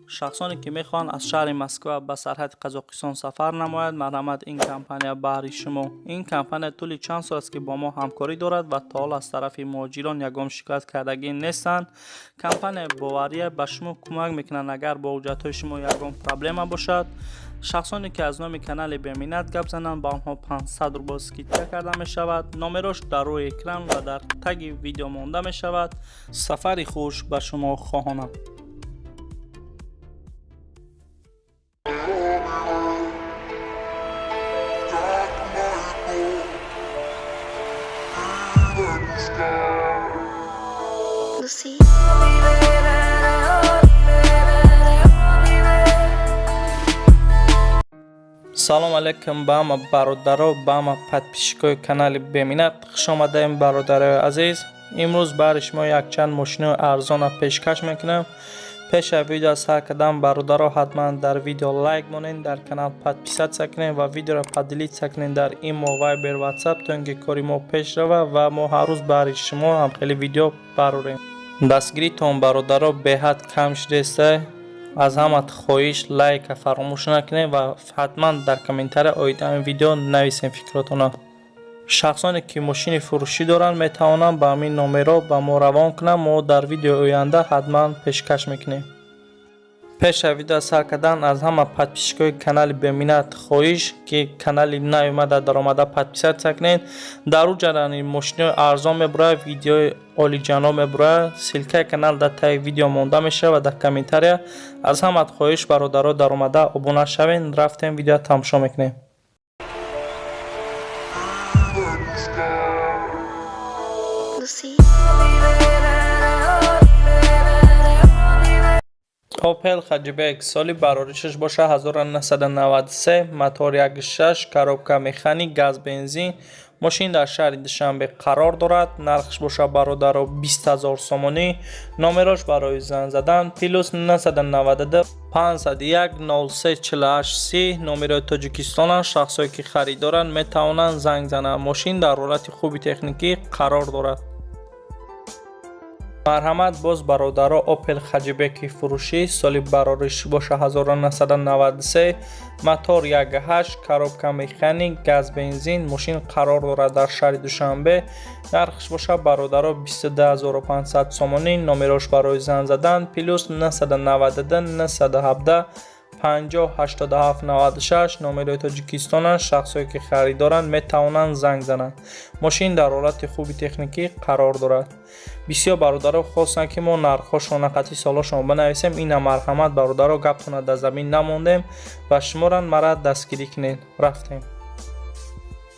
Шахсоне ки мехоҳанд аз шаҳри Москва ба сарҳади Қазоқистон сафар намояд, марҳамат, ин компания баҳри шумо. Ин компания тӯли чанд сол аст, ки бо мо ҳамкорӣ дорад ва то ҳол аз тарафи муҳоҷирон ягон шикоят кардагӣ нестанд. Компанияи бовария ба шумо кӯмак мекунанд, агар бо ҳуҷҷатҳои шумо ягон проблема бошад. Шахсоне ки аз номи канали Беминнат гап зананд, ба онҳо 500 рубл скидка карда мешавад. Номерош дар рӯи экран ва дар таги видео монда мешавад. Сафари хуш ба шумо хоҳонам. Салом алейкум ба ҳама бародаро, ба ҳама подписчикои канали Беминнат. Хуш омадаем, бародарои азиз. Имрӯз баҳри шумо якчанд мошинои арзона пешкаш мекунам. Пеш аз видео сар кардан, бародаро, ҳатман дар видео лайк монед, дар канал подписаться кунед ва видеоро поделиться кунед дар имо, вайбер, ватсап, то ин ки кори мо пеш рава ва мо ҳар рӯз баҳри шумо ҳамхели видео барорем. Дастгиритон, бародаро, беҳад кам шудааста. Аз ҳамат хоҳиш, лайка фаромӯш накунед ва ҳатман дар комментария оид ҳамин видео нависем фикротонро. Шахсоне ки мошини фурӯшӣ доранд, метавонанд ба ҳамин номерҳо ба мо равон кунанд, мо дар видеои оянда ҳатман пешкаш мекунем. Пеш аз видео сар кардан, аз ҳама подписчикои канали Беминнат хоҳиш, ки канали наомада даромада подписаться кунед. Дар ӯ ҷарани мошинои арзон мебурад, видеои олиҷаноб мебурад. Ссылкаи канал дар таги видео монда мешавад ва дар комментария. Аз ҳамат хоҳиш, бародаро, даромада обуна шавед. Рафтем, видео тамошо мекунем. Opel Hatchback, соли бароришаш боша 1993, мотор 1.6, коробка механик, газ бензин. Мошин дар шаҳри Душанбе қарор дорад. Нархш боша, бародаро, 20 0 сомонӣ. Номерош барои занг задан плюс 992 501 03 48 30, номерои Тоҷикистонанд. Шахсое ки харидоранд, метавонанд занг зананд. Мошин дар ҳолати хуби техникӣ қарор дорад. Марҳамат боз, бародаро, Opel Hatchback фурӯшӣ, соли барориш боша 1993, мотор 1.8, коробка механик, газ бензин. Мошин қарор дорад дар шаҳри Душанбе. Нархш боша, бародаро, 22500 сомонӣ. Номерош барои занг задан плюс 992 917 50 87 96, номерои Тоҷикистонанд. Шахсое ки харидоранд, метавонанд занг зананд. Мошин дар ҳолати хуби техникӣ қарор дорад. Бисёр бародаро хостанд, ки мо нархҳошона қатъи солҳошон бинависем. Ина, марҳамат, бародаро, гаптона дар замин намондем ва шуморан мара дастгирӣ кунед. Рафтем.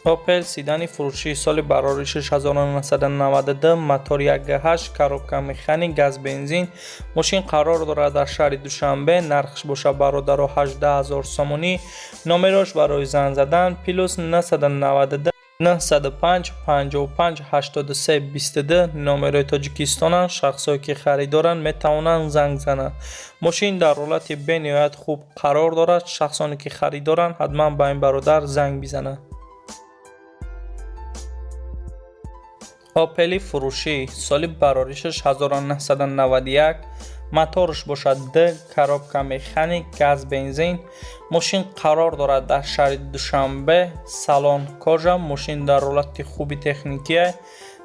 Opel седани фурӯшӣ, соли бароришаш 1992, мотор 1.8, коробка механик, газ бензин. Мошин қарор дорад дар шаҳри Душанбе. Нархш боша, бародаро, 18 0 сомонӣ. Номерош барои занг задан плюс 992 905 55 83 22, номерои Тоҷикистонанд. Шахсое ки харидоранд, метавонанд занг зананд. Мошин дар ҳолати бениҳоят хуб қарор дорад. Шахсоне ки харидоранд, ҳатман ба ин бародар занг бизананд. Опели фурӯшӣ, соли бароришаш 1991, моторш бошад д, коробка механик, газ бензин. Мошин қарор дорад дар шаҳри Душанбе. Салон кожа, мошин дар ҳолати хуби техникие.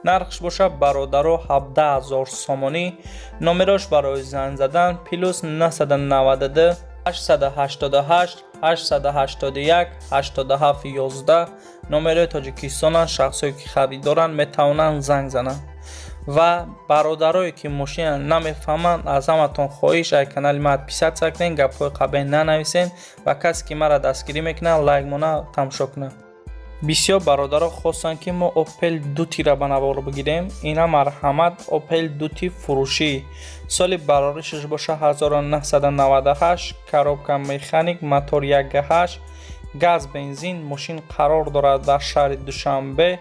Нархш бошад, бародаро, 17 0 сомонӣ. Номерош барои занг задан плюс 992 888 881 87 11, номерои Тоҷикистонанд. Шахсое ки харидоранд, метавонанд занг зананд. Ва бародарое ки мошина намефаҳманд, аз ҳаматон хоҳиш, ай канали ма подписаться кунед, гапҳои қабеҳ нанависед ва касе ки маро дастгирӣ мекунад, лайк мона, тамошо кунад. Бисёр бародаро хостанд, ки мо Opel Дутиро ба навор бигирем. Ина, марҳамат, Opel Дути фурӯшӣ, соли бароришаш боша 1998, коробка механик, мотор 1.8, газ бензин. Мошин қарор дорад дар шаҳри Душанбе.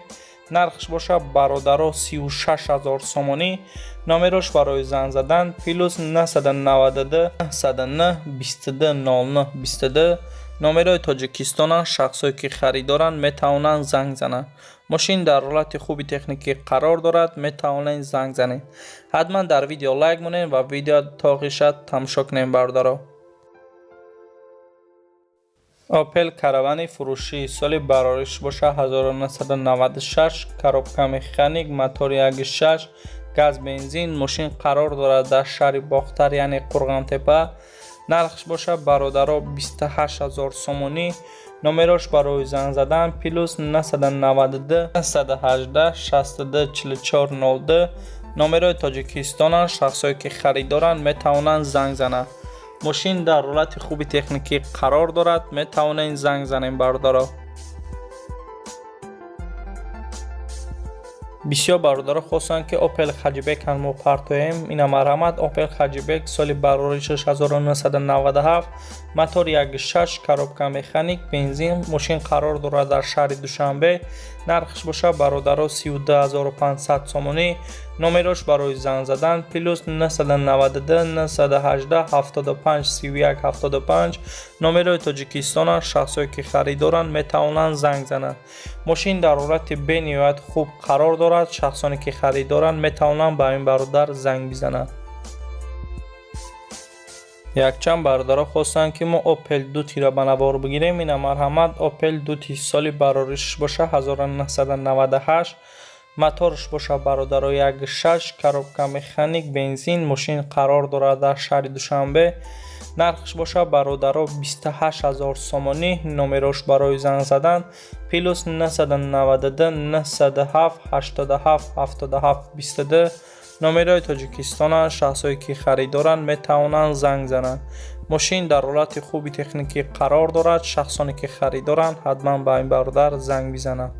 Нархш боша, бародаро, 36 0 сомонӣ. Номерош барои занг задан плюс 992 909 22 09 22. Номерои Тоҷикистонанд, шахсое ки харидоранд метавонанд занг зананд. Мошин дар ҳолати хуби техникӣ қарор дорад, метавонед занг занед. Ҳатман дар видео лайк монед ва видео то охириша тамошо кунед, бародаро. Opel Caravani фурӯшӣ соли барориш боша 1996, коробка механик, мотори 1.6, газ бензин. Мошин қарор дорад дар шаҳри Бохтар, яъне Қурғонтепа. Нархш боша, бародаро, 28 0 сомонӣ. Номерош барои занг задан плюс 992 918 62 44 02. Номерои Тоҷикистонанд, шахсое ки харидоранд метавонанд занг зананд. Мошин дар ҳолати хуби техникӣ қарор дорад, метавонед занг занед, бародаро. Бисёр бародаро хостанд, ки Opel Hatchback мо партоем. Ина марҳамат, Opel Hatchback соли бароришаш 1997, мотор 1.6, коробка механик, бензин. Мошин қарор дорад дар шаҳри Душанбе. Нархш боша, бародаро, 32500 сомонӣ. Номерош барои занг задан плюс 992 918 75 31 75. Номерои Тоҷикистонанд, шахсое ки харидоранд метавонанд занг зананд. Мошин дар ҳолати бениҳоят хуб қарор дорад, шахсоне ки харидоранд метавонанд ба ин бародар занг бизананд. Якчанд бародаро хостанд, ки мо Opel Duty-ро ба навор бигирем. Ина марҳамат, Opel Duty соли бароришаш боша 1998, моторш боша, бародаро, 1.6, коробка механик, бензин. Мошин қарор дорад дар шаҳри Душанбе. Нархш боша, бародаро, 28 0 сомонӣ. Номерош барои занг задан плюс 992 907 87 77 22. Номерои Тоҷикистонанд, шахсое ки харидоранд метавонанд занг зананд. Мошин дар ҳолати хуби техникӣ қарор дорад, шахсоне ки харидоранд ҳатман ба ин бародар занг бизананд.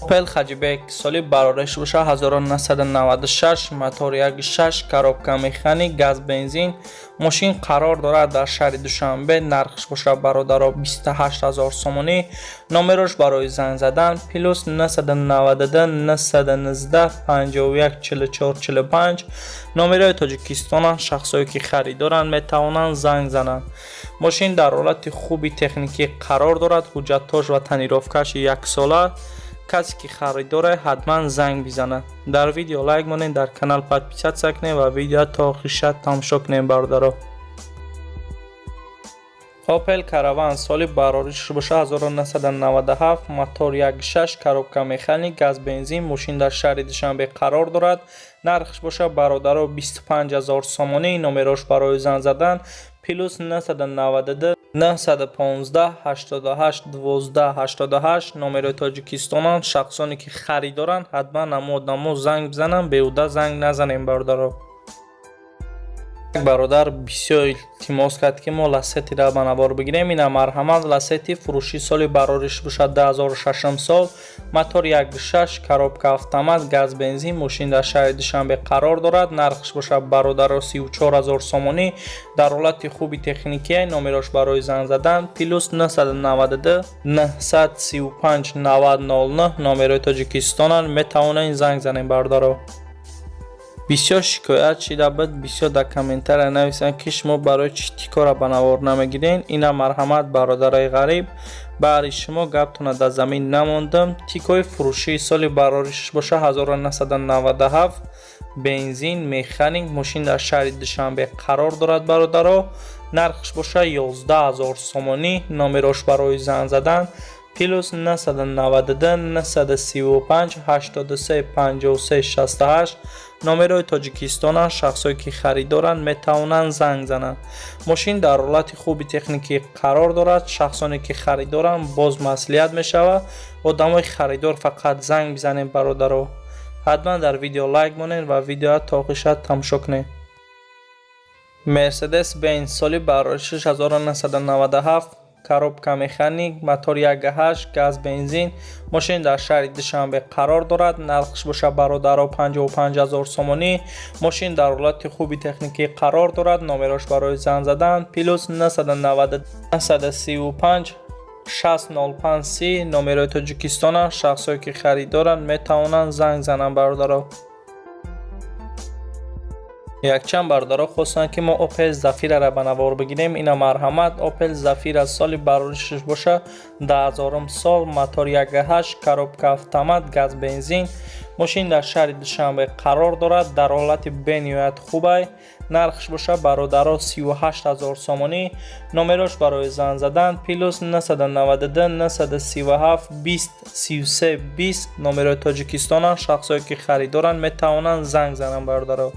Opel Hatchback соли барориш боша 1996, мотор 1.6, коробка механик, газ бензин. Мошин қарор дорад дар шаҳри Душанбе. Нархш боша, бародаро, 28 0 сомонӣ. Номерош барои занг задан плюс 992 919 51 44 45. Номерои Тоҷикистонанд, шахсое ки харидоранд метавонанд занг зананд. Мошин дар ҳолати хуби техникӣ қарор дорад, ҳуҷҷатҳош ва тонировкаш яксола. Касе ки харидоре ҳатман занг бизанад. Дар видео лайк монед, дар канал подписаться кунед ва видео то охириша тамошо кунед, бародаро. Opel Caravan соли бароришаш боша 1997, мотор 1.6, коробка механик, газ бензин. Мошин дар шаҳри Душанбе қарор дорад. Нархш боша, бародаро, 25 0 сомонӣ. Номерош барои занг задан плюс 992 915 88 12 88. Номерои Тоҷикистонанд, шахсоне ки харидоранд ҳатман намо одамо занг бизананд, беҳуда занг назанем, бародаро. Як бародар бисёр илтимос кард, ки мо Ласеттиро ба навор бигирем. Ина марҳамат, Ласетти фурӯшӣ соли барориш бошад 2006 сол, мотор 1.6, коробка автомат, газ бензин. Мошин дар шаҳри Душанбе қарор дорад. Нархш бошад, бародаро, 34 0 сомонӣ. Дар ҳолати хуби техникия. Номерош барои занг задан плюс 992 935 90 09. Номерои Тоҷикистонанд, метавонед занг занед, бародаро. Бисёр шикоят шида буд, бисёр дар комментария нависанд, ки шумо барои чӣ Тикора ба навор намегирен. Ина марҳамат, бародарои ғариб, баъри шумо гаптона дар замин намондам. Тикои фурӯшии соли бароришаш боша 1997, бензин, механик. Мошин дар шаҳри Душанбе қарор дорад, бародаро. Нархш боша 11 0 сомонӣ. Номерош барои занг задан плюс 992 935 83 53 68. Номерои Тоҷикистонанд, шахсое ки харидоранд метавонанд занг зананд. Мошин дар ҳолати хуби техникӣ қарор дорад, шахсоне ки харидоранд боз маслиҳат мешавад. Одамои харидор фақат занг бизанед, бародаро. Ҳатман дар видео лайк монед ва видеоа то охириша тамошо кунед. Mercedes Benz соли бароришаш 1997, коробка механик, мотор 1.8, газ бензин. Мошин дар шаҳри Душанбе қарор дорад. Нархш боша, бародаро, 55 0 сомонӣ. Мошин дар ҳолати хуби техникӣ қарор дорад. Номерош барои занг задан плюс 990 935 605 30. Номерои Тоҷикистонанд, шахсое ки харидоранд метавонанд занг зананд, бародаро. Якчанд бародаро хостанд, ки мо Opel Zafira-ра ба навор бигирем. Ина, марҳамат, Opel Zafira, соли бароришаш боша 2000 сол, мотор 1.8, коробка автомат, газ бензин. Мошин дар шаҳри Душанбе қарор дорад, дар ҳолати бениҳоят хубай. Нархш боша, бародаро, 38 ҳазор сомонӣ. Номерош барои занг задан +992 937 20 33 20, номерои Тоҷикистонанд. Шахсое ки харидоранд, метавонанд занг зананд, бародаро.